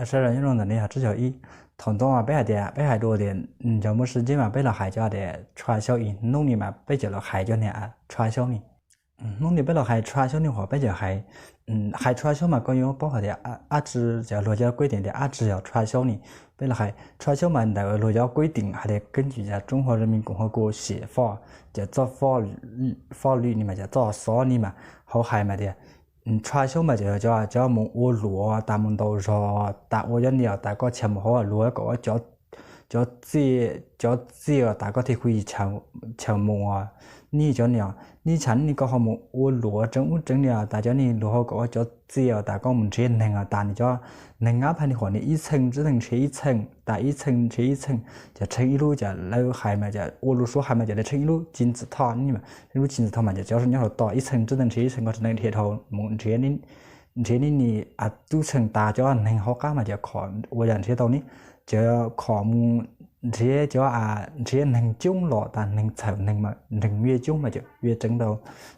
Sawv daws nyob zoo ntawm no yog tsib caug ib. Thaum ntawd mas peb hais tias, peb hais dua tias, cov muaj sia ntsib mas peb los hais cov tias tshua xyaub ib. Hnub no mas peb cov los hais cov niag tshua xyaub no. Hnub no peb los hais tshua xyaub no hos peb cov hais, hais tshua xyaub mas koj yuav paub hais tias dab tsi, cov luag cov kuj teem tias dab tsi yog tshua xyaub no. Peb los hais tshua xyaub mas ntawm luag cov kuj teem hais tias keeb kwm yam tsoom hua rau me koom hua kuj sim foj, cov txoj foj lwm no mas cov txoj xov no mas hauv hais mas tias tshua xyaub mas cov, cov, cov mus ua luam tas mus ntaus zog tas ua cov niag tas koj chaws mus hauv luag kom cov txiaj, cov txiaj tas koj thiaj kuj yim chaws mus. Nej cov niag, nej tsham nej koj ho mus ua luam tseev ub tseev no tas cov niag luag ho kom ua cov txiaj tas koj mus nrhiav neeg tas nws cov neeg ab phaj ni huam nws ib txheej tsib txheej nrhiav ib txheej tas ib txheej nrhiav ib txheej ces tsheej ib lub ces lawv hais mas ces ua lus suav hais mas ces lawv tsheej ib lub ci ntxwm thoj no, ib lub ci ntxwm thoj mas ces cov nyob hauv toj ib txheej tsib txheej nrhiav ib txheej koj tsis neej nrhiav dhau mus nrhiav, nrhiav nej ni, tub txheej tas cov neeg hauv qab mas ces khom ua yam nrhiav tau ne, ces khom mus nrhiav cov, nrhiav neeg coob los tas neeg txhawm neeg, neeg yuav coob mas ces yuav tseev ntau,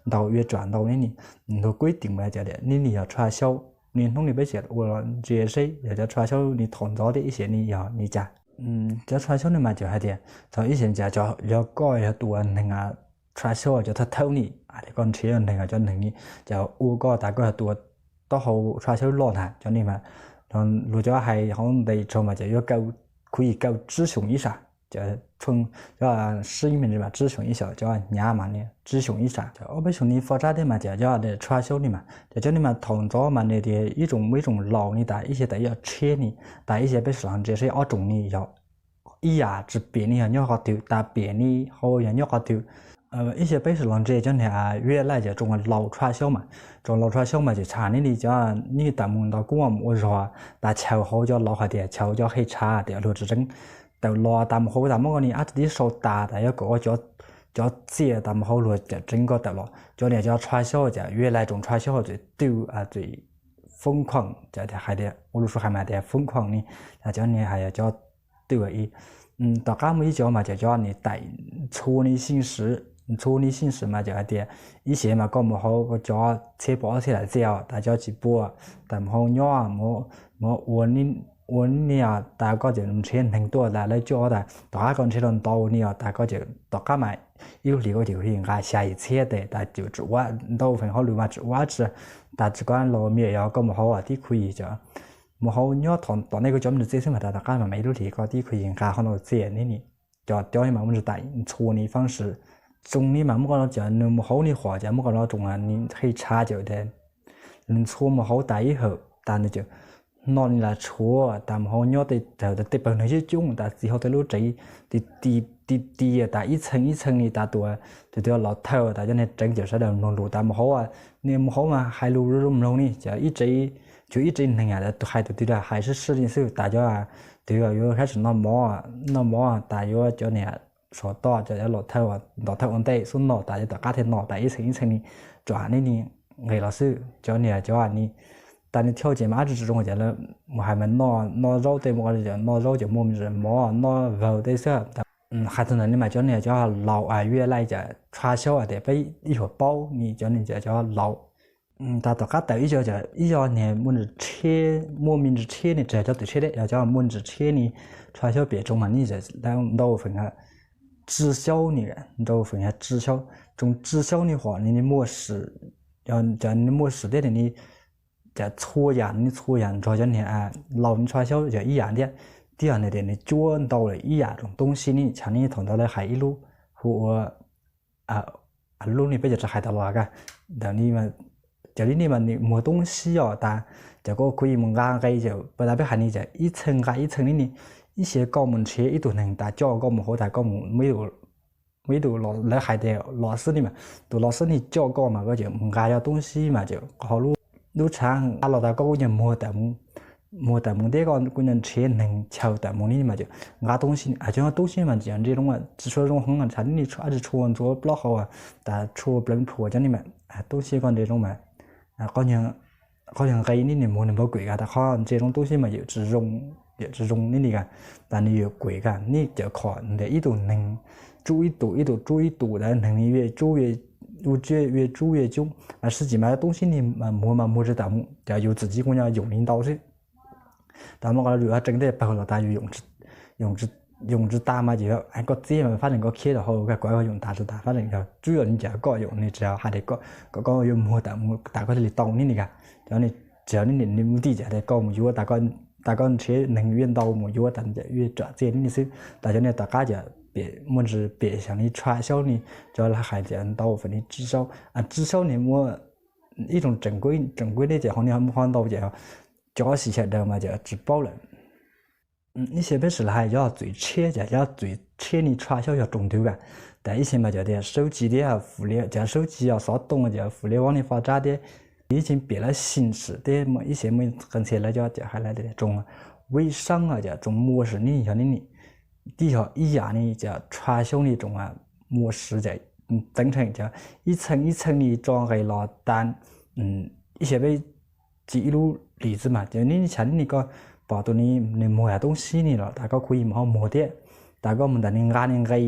ntau yuav tsam ntau ne ni. Luag kuj teem mas ces nej ni yog tshua xyaub. Niaj hnub no peb sim ua ntsia seb yog cov tshua xyaub no thaum ntxov thiab ib xyem no yog li cas. Cov tshua xyaub no mas ces hais tias thaum ib xyem cas cov, yog koj yog tus neeg tshua xyaub cov thawj thawj no, hais tias koj nrhiav neeg cov neeg no ces ua koj tas koj yog tus taub hau tshua xyaub loj ntag cov no mas luag cov hais hauv ntej tsaug mas ces yuav kaw, khuv yim kaw tsib xyoos ib sab. Cov tshuaj, cov sib me ntsis mas tsib xyoos ib sab, cov hnyav mas tsib xyoos ib sab. Cov ob peb xyoos no fo tsab thiab mas ces cov tshua xyaub no mas ces cov no mas thaum ntxov mas nws tias ib tsoom, ib tsoom laus no tas ib xyem tas ib co tshiab no tas ib xyem peb sim los ntsia seb ob tsoom no yog ib yam tsis piam no yog nyob qhov twg tas piam no ho yog nyob qhov twg. Ib xyem peb sim los ntsia cov niag yuav laij ces tsoom laus tshua xyaub mas, tsoom laus tshua xyaub mas ces tsham nej li cov nej tawm mus ntaus kub mus ua zog tas chaw hauv cov laus hais tias chaw cov hej tshav tias luag tsis tseev tawm los tas mus hauv tas muab koj ni ab tsi tib sau tas tas yuav kom ua cov txiaj tas mus hauv luag cawm tseev koj tawm los. Cov niag cov tshua xyaub ces yuav laij tsoom tshua xyaub ces twb txwm foob khuam ces hais tias ua lus suav hais mas tias foob khuam ni, cov niag hais cov twb ib tom qab muaj ib cov mas cov, cov niag tais ntxhua ni xyeej swm, ntxhua ni xyeej swm mas cov hais tias ib xyem mas koj mus hauv cov txhiab pua ob txhiab lam txiaj tas cov tsis pua tas mus hauv nyob, mus ua, ua niag tas koj ces nrhiav neeg tuaj tas lawv coj tas tom qab koj nrhiav tau ntau ni os tas koj ces tom qab mas ib lub hlis koj ces nqa xya yim txhiab tes tas ces tsis ua, ntau feem hauj lwm mas tsis ua tsi, tas tsis koj los me yog koj mus hauv tib khuv yim cov mus hauv nyob tom nej koj cov me ntsis txiaj xwb mas tas tom qab mas mas ib lub hlis koj tib khuv yim nqa hauv ntau txiaj ne ni. Cov, cov mas muaj ntsis tais ntxhua ni fab sim, tsoom ni mas muab koj no ces nws mus hauv ni huam ces muab koj no tsoom ni hej tshav ces nws ntxhua mus hauv tas ib hawm tas nws ces no ni las tshuav tas mus hauv nyob tej, tej pawg neeg coob coob tas txiv hauv tej lub tsev ti ti ti tas ib txheej ib txheej ni tas tus, tus twg los thawj tas cov niag tseev ces sawv daws mloog lus tas mus hauv, niag mus hauv mas hais lus zoo mloog ni ces ib tsev, tsuas ib tsev neeg hais tus twg hais sib sib li xwb tas cov twg yuav saib tsis noj mov, noj mov tas yuav cov niag saum toj cov los thawj, ntaus thawj ua ntej xub no tas cov tom qab thiaj no tas ib txheej ib txheej ni, tsuas ne ni nqis los xwb cov niag cov ni tas nws thiaj ces mas ab tsi tsis zoo ces mus hais mas noj, noj zaub tej mus, noj zaub ces muaj me ntsis mov noj vawg tej xwb. Hais txog ntawm ni mas cov niag cov laus yuav laij ces tshua xyaub hais tias peb ib huam paub ni cov ni ces cov laus. Tas tom qab tawm ib co, ib co niag muaj ntsis tshiab, muaj me ntsis tshiab ni tsis yog cov twm tshiab thiab yog cov muaj ntsis tshiab ni tshua xyaub piam tsoom mas ni ntau feem tsw xyaub ni, ntau feem tsw xyaub, tsoom tsw xyaub ni huam ni muaj sim, cov ni muaj sim thiab ni, cov txhua yam ni txhua yam nrog cov niag laus ni tshua xyaub yog ib yam thiab. Thiab yog nws tias nws cuab ntau lawm ib yam tsoom toob sib ni tsham ni thaum ntawd lawv hais ib lub hu ua lub ni peb cov tsis hais tas los ka, ntawm ni cov li ni mas nws muag toob sib os tas cov koj khuv yim mus nqa nqe ces pas tas peb hais ni ces ib txheej nqa ib txheej ni ni, ib xyem koj mus nrhiav ib tug neeg tas coj koj mus hauv tas koj mus muaj ib tug lawv hais tias los xwb ni mas tus los xwb ni coj koj mas koj ces mus nqa cov toob sib mas ces ho lub, lub tshav nqa los tas koj kuj nyuag muag tawm mus, muag tawm mus thiab koj kuj nyuag nrhiav neeg chaw tawm mus ni mas ces nqa toob sib, cov toob sib mas ces ntsej loo tsis tshua zoo heev, tshav ni tsis tshua ntxuav plaub hau tas tshua pleev plhuav cov ni mas toob sib koj ntsej loo mas qhov nyuag nqe ni nws muag nws npau kuem ka tas qhov ntsej loo toob sib mas yawm tsis zoo, yawm tsis zoo ni li ka, tas nws yuav kuem ka ni cov khom ntawm ib tug neeg tsub ib tus, ib tus tsub ib tus tas neeg ni yuav tsub, yuav tsub yuav coob, sib tsis mas toob sib ni muag mas muag tsis tawm mus ces yus txim txiv kuj nyuag yoom li ntau xwb. Tas muaj qhov lus tseeb tiag pawg los tas yus yoom tsis tas mas ces koj txiab mas fab lees koj khiav rau hauv koj yuav yoom tas tsis tas fab lees yog tswb yog nws cov koj yoom nws tsis hais tias kom koj yuav muag tas koj thiaj li tau nib ni ka. Cov ni tsis yog nib ni nws mus tij ces hais tias koj mus yuav tas koj nrhiav neeg yuav ntau mus yuav tas yuav tsom txiaj nib ni xwb. Tas cov ni tom qab ces pem muaj ntsis pem xyov ni tshua xyaub ni, cov lawv hais tias ntau fem ni tsib xyaub, tsib xyaub ni muaj ib rooj tseem kuj tseem kuj deb ces hauv ni ho muaj qhov ntau ces cov xim xyaw daws mas ces tsis paub lawm. Ib xyoo peb sawv daws hais yog txwm tshiab ces yog txwm tshiab ni tshua xyaub yog rooj ntug ka. Tas ib xyoo mas cov tias sawb ci thiab fwm liab, cov sawb ci yog xov tooj ces fwm liab vab ni fo tsab thiab ib xyoo pem lawv xim sim thiab ib xyoo muaj qee ntxhias lawv cov cov hais lawv tias rooj vib seeb cov rooj muaj sim ni yog nib ni tib yog ib yam ni cov tshua xyaub ni rooj muaj sim ces txeev tseem cov ib txheej ib txheej ni tso nqe los tas ib xyoo peb ci ib lub lis xwb mas ces nib ni tshaj nib ni koj pom tus ni nws muag yam toob sib ni los tas koj kuj yeej mus ho muag thiab. Tas koj mus ntawm ni nqa ni nqe,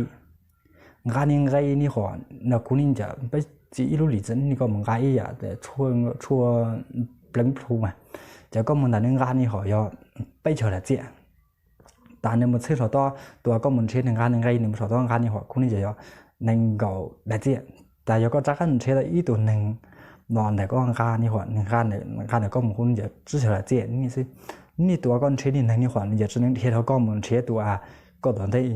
nqa ni nqe ni hom no kuj ni cov peb ci ib lub lis xwb nib ni koj mus nqa ib yam tshuaj pleev plhu mas ces koj mus ntawm ni nqa ni hom yog peb caug daim txiaj. Tas nws mus txheeb saum toj tus koj mus nrhiav nws nqa nws nqe nws mus saum toj nqa ni hom kuj ni ces yog nees nkaum daim txiaj. Tas yog koj rov qab nrhiav tau ib tug neeg no ntawm koj nqa ni hom nws nqa ntawm koj mus kuj ni ces tsib caug daim txiaj nib ni xwb. Nib ni tus koj nrhiav ni neeg ni hom nws ces tsis neeg dhia rau koj mus nrhiav tus koj tom ntej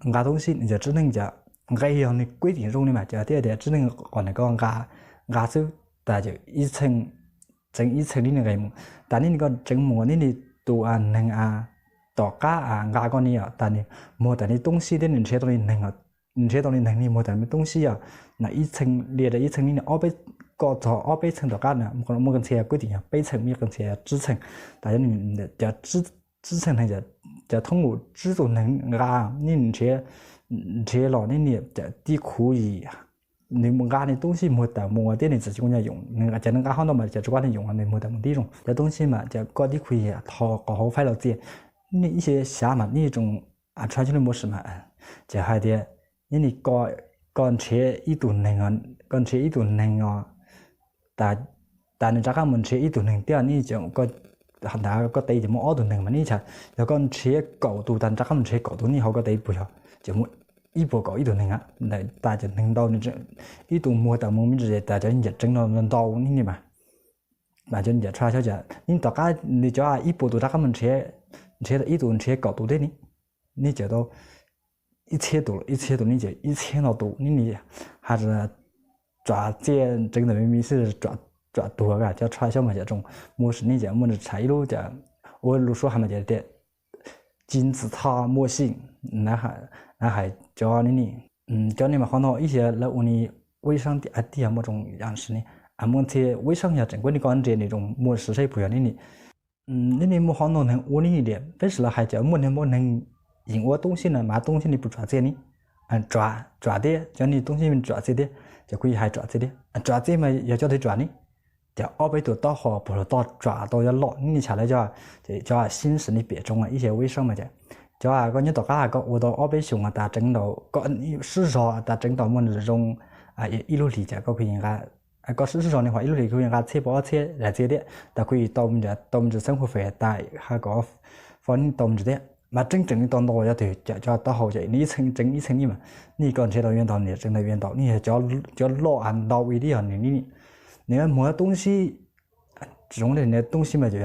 nqa toob sib nws ces tsib neeg ces nqe yog nws kuj tim zoo li mas ces thiaj tias tsib neeg qhov ntawm koj nqa xwb. Tas ces ib txheej tseev ib txheej nib ni nqe mus. Tas nib ni koj tseev mus nib ni tus neeg tom qab nqa koj ni tas nws muag tas ni toob sib thiab nws nrhiav tau ni neeg, nrhiav tau ni neeg ni muag tas ni toob sib yog na ib txheej li rau ib txheej nib ni ob peb, koj txog ob peb txheej tom qab na muaj qee ntxhias kuj tim yog peb txheej muaj qee ntxhias tsib txheej. Tas cov tsib txheej neeg cov thoob lus tsib tus neeg nqa nib ni nrhiav, nrhiav los nib ni cov tib khuv yim nws mus nqa nws toob sib muag tawm mus thiab nws txawm tsis muaj nyob yoom, nws cov nws nqa hauv ntau mas cov tsis muaj nyob yoom nws muag tawm mus tib zoo. Cov toob sib mas cov koj tib khuv yim tho qhov hauv faib los txiaj. Nib ib xyoo xyav mas nib zoo tshua xyaub li muaj sim mas ces hais tias nib ni koj nrhiav ib tug neeg, koj nrhiav ib tug neeg os tas nws rov qab mus nrhiav ib tug neeg thiab nib ntawd koj tes ces muaj ob tug neeg mas nib tshaj yog koj nrhiav kaum tus tas rov qab mus nrhiav kaum tus nib hauv koj tes puas yog ces muaj ib puas kaum ib tug neeg ntawm tas cov neeg ntau ib tug muag tawm mus me ntsis tas cov nyiam tseev no ntau nib ni mas. Mas cov nyiam tshua xyaub ces nib tom qab nws cov ib puas tus rov qab mus nrhiav, nrhiav tau ib tus nrhiav kaum tus thiab ni, nib cov tau ib txhiab tus, ib txhiab tus nib ces ib txhiab no tus nib ni has tsom txiaj tseev ntawm me me xwb, tsom tuag cov tshua xyaub mas cov tsoom muaj sim nib ces muaj ntsis tshav ib lub ces ua lus suab hais mas cov tias ci ntxim tho muaj sim na hais cov nib ni. Cov ni mas qhov no ib xyoo lawv ua ni ua ib sab tias tib yog muaj tsoom yam sim ni muaj ntxhias ua ib sab yog tseem kuj ni koj nrhiav nws tsoom muaj sim saib puas yog nib ni. Nib ni muaj qhov no neeg ua nib ni tias peb sawv daws hais cov muaj neeg muaj neeg yeem ua toob sib na mas toob sib ni puas tsom txiaj ni, tsom thiab cov ni toob sib tsom txiaj thiab, cov kuj hais tsom txiaj thiab, tsom txiaj mas yog cov twg tsom ni. Ces ob peb tus taub hau puag hluas toj tsom tau cov loj nib ni tshaj lawv cov, ces cov sib sim ni pem tsoom ib xyoo ua ib sab mas ces cov koj nyob tom qab koj ua tau ob peb xyoos tas tseev tau, koj sib zog tas tseev tau muaj zoo ib lub hlis ces koj kuj yeej nqa, koj sib sib zog ni hov ib lub hlis kuj yeej nqa txhiab puas ob txhiab daim txiaj thiab tas kuj yeej tau me ntsis txheeb huaj fem tas ha kom fo nib tau me ntsis thiab. Mas tseeb tseem li tau ntau yog tias cov taub hau ces nws ib txheej tseev ib txheej nib mas nib koj nrhiav tau yuav ntau nws tseev tau yuav ntau nib yog cov loj ntau ib tib yog nws nib ni. Nws muag toob sib, tsis zoo li nws toob sib mas ces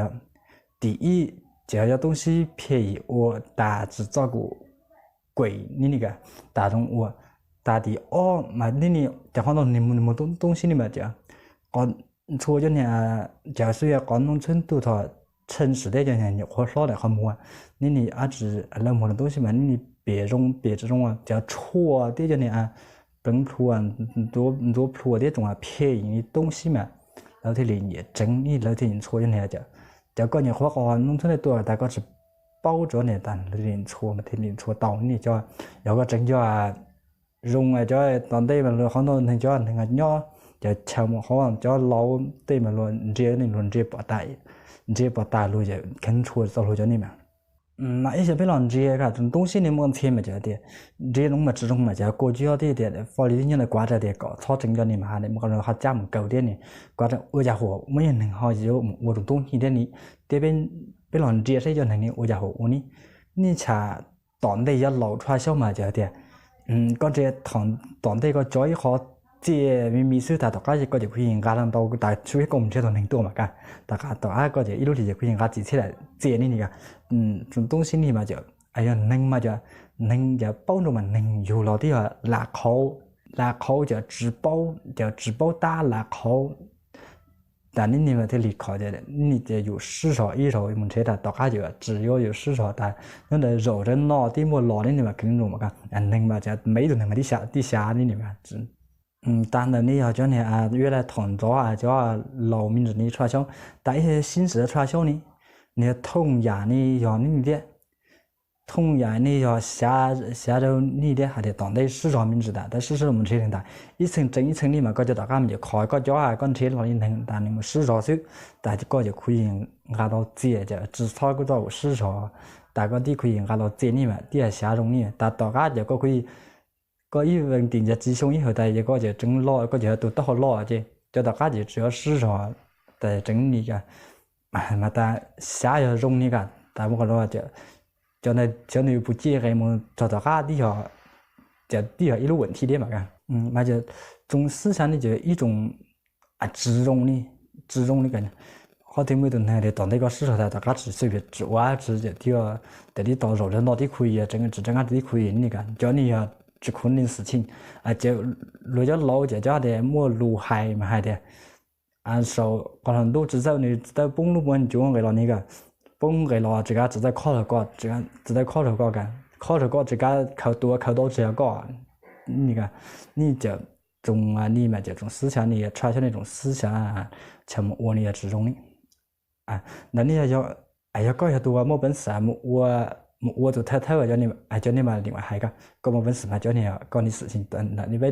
tim ib ces yog toob sib phem yim ua tas tsis txoj kum kuem nib ni ka, tas zoo ua, tas tim ob mas nib ni cov qhov no nws muag toob sib ni mas ces ntxhua cov niag cov xwb yog qhov noo txhub ntuj tho tshee sim thiab cov niag nyuam qhuav hlob ntawm qhov muag, nib ni dab tsi lawv muag toob sib mas nib ni pem zoo pem tsis zoo cov tshuaj thiab cov niag pleev plhu, ntxuav plhu thiab tsoom phem yim toob sib mas lawv thiaj li nyiam tseev nib lawv thiaj li ntxhua cov niag cov, cov koj nyuam qhuav qhov noo txhub ntawd tuaj tas koj tsis paub tsuav niag tas lawv thiaj li ntxhua mas thiaj li ntxhua tau nib cov, yog koj tseev cov zoo cov tom ntej mas luag qhov ntau neeg cov neeg nyob cov chaw mus qhov cov laus tej mas luag ntsia ne luag ntsia pom tas, ntsia pom tas luag kheev ntxhua txog luag cov ni mas. Mas ib xyoo peb los ntsia toob sib ni muaj ntxhias mas cov tias ntsia zoo mas tsis zoo mas cov kua cov thiab tias fo li nyob ntawm kuav tias kom txhob tseev cov ni mas ha muaj qhov cab mus kaw thiab ni, kuav ua cas huam muaj ib neeg ho yuav mus ua tus toob sib thiab ni, thiab peb peb los ntsia saib cov neeg ni ua cas hu ua ni. Nej tsham tom ntej yog laus tshua xyoob mas cov tias koj ntsia tom ntej koj cov ib qho txiaj me me xwb tas tom qab koj ces kuj yeej nqa ntau tas su koj mus nrhiav tau neeg tuaj mas ka. Tom qab tom qab koj ces ib lub hlis ces kuj yeej nqa txim txhiab txiaj ni ni ka. Tsoom toob sib ni mas cov yog neeg mas cov neeg cov paub nroo mas neeg yug los twb yog lam qhauv, lam qhauv cov tsis paub, cov tsis paub tab lam qhauv. Tas ni ni mas thiaj li khov ni yus sib zog ib zaug mus nrhiav tas tom qab ces tsis yuav yus sib zog tas nyob ntawd zaum rawv no tib muaj los ni ni mas kheev zoo mas ka. Neeg mas cov me ib tug neeg mas tib xyav ni ni mas tag ntawd ni yog cov niag yuav la thaum ntxov cov laus me ntsis ni tshua xyoob, tas ib sib ntsis tshua xyoob ni, nws yog thooj yam ni yog ni ni thiab. Thooj yam ni yog xyav rau ni thiab hais tias tom ntej sib zog me ntsis tas tab sis sib zog mus nrhiav neeg tas ib txheej tseem ib txheej ni mas koj cov tom qab mas ces qhov koj cov koj nrhiav los li neeg tas nws mus sib zog xwb, tas koj ces kuj yeej nqa tau txiaj ces tsis txhob koj txoj sib zog, tas koj tib kuj yeej nqa tau txiaj ni mas tib xyav zoo ni tas tom qab ces koj kuj koj ib vees tim ncag tsis xyoo ib hawm tas ces koj ces tseev loj koj ces tus taub hau loj ces cov tom qab ces tsis yuav sib zog, tas tseev ni ka. Mas tas xyav yog zoo ni ka, tas muaj qhov cov ntawd cov nws puas ciaj nqe mus txog tom qab tib yog, cov tib yog ib lub vam thib deb mas ka. Mas tsoom xib xyav ni ces ib tsoom tsis zoo ni, tsis zoo li ka. Qhov twg muaj tus neeg tias tom ntej koj sib zog tas tom qab tsis xwb tsis ua tsis tias tib tau zaum li no tib khuv yig tseem tsis tseem qab tib khuv yig ni ka, cov ni yog tsis khuv ni xwm txheej. Ces luag cov laus ces cov tias muaj lus hais mas hais tias saum qhov hluas ntuj tsis txawj nws tsis txawj poob lub muaj ncuav nqis los ni ka, poob nqis los tsis kav tsis txawj khob rau koj, tsis txawj khob rau koj ka, khob rau koj tsis kav khaws tua khaws tau tsis yog koj. Ni ka, ni cov tsoom ni mas cov tsoom xib xyav ni tshua xyoob ni tsoom xib xyav tsham mus ua ni yog tsis zoo ni. Ntawd ni yog koj yog tus uas muaj peev xwm mus ua tus thawj thawj cov ni mas li hais koj, koj muaj peev xwm mas cov ni koj ni xwm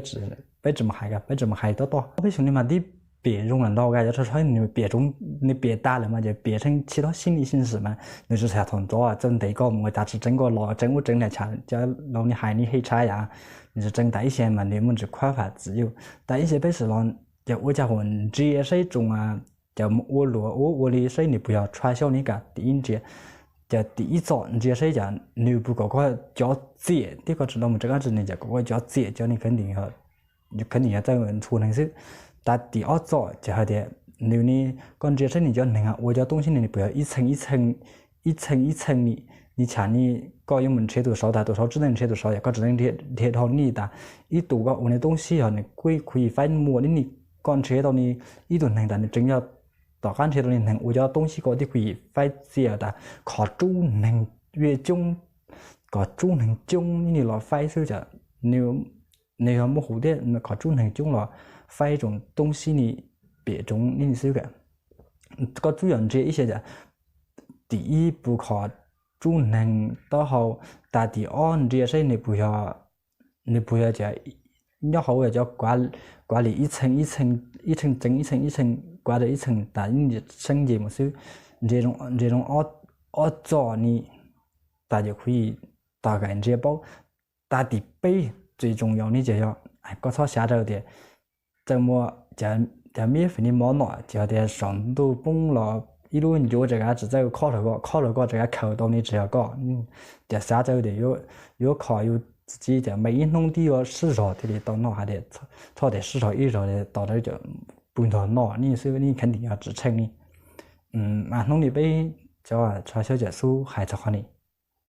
txheej, peb tsis mus hais, peb tsis mus hais tob tob. Peb xyoo ni mas tib piam zoo lawm ntau ka, cov tshua xyoob nws piam zoo, nws piam tas lawm mas ces piam tseeb tsis tau sib ni sib ntsis mas nws tsis xav thaum ntxov txawj ntes koj mus tas tsis tseev koj los tseev ub tseev na tsham cov laus ni hais ni hej tshaj yam, nws tsis tseev tas ib xyoo mas nws muaj ntsis khuab fam txim yuj tas ib xyoo peb sim los ces ua cas hu ntsia saib tsoom cov mus ua luam ua ua li saib nws puas yog tshua xyoob ni ka tim ib ntsia, ces tim ib txom ntsia saib cas nws puas kom koj cov txiam thiab koj tsis tau mus tseev qab tsis nws cas kom koj cov txiam cov ni kheev nim yog txawj ntshua neeg xwb. Tas tim ob txom ces hais tias nws ni, koj ntsia saib nws cov neeg ua cov toob sib ni nws puas yog ib txheej ib txheej ib txheej ni, ni tsham ni koj yuav mus nrhiav tus saud tas tus saud tsis txawj nrhiav tus saud yog koj tsis txawj nrhiav dhau ni tas ib tug koj ua ni toob sib yog nws kuj khuv yig faib muaj ni ni, koj nrhiav tau ni ib tug neeg tas nws tseem yog tom qab nrhiav tau ni neeg ua cov toob sib koj tib khuv yig faib txiaj tas qhov tsub neeg coob, qhov tsub neeg coob ni ni los faib xwb cas nws yog muaj huv thiab qhov tsub neeg coob los faib tsoom toob sib ni piam tsoom ni ni xwb ka. Koj tsuas yog ntsia ib xyoo cas tim ib puas qhov tsub neeg taub hau tas tim ob ntsia saib nws puas yog, nws puas yog cov nyob hauv cov kuav li ib txheej ib txheej tseev ib txheej ib txheej kuav rau ib txheej tas seeb nce mus xwb. Ntsia zoo ob txom ni tas yog khuv yig tom kaim ntsia paub. Tas tim peb txwm tsoom yaus ni ces yog koj txhob xyav rau tias txawj muaj cov miv fim ni mov nom ces tias saum ntuj poob los ib lub ncuav tsis kav tsis txawj khob rau koj, khob rau koj tsis kav khaws tau ni tsis yog koj. Ces xav rau tias yuav kho yus txiv tsev me ib hnub twb yuav sib zog thiaj li tau noj hais tias txhob tias sib zog ib zaug tos rau cov pug ntog noj ni xwb ni kheev nim yog tsis tsheej ni. Mas hnub ni peb cov tshua xyoob cov xub hais txog qhov ni.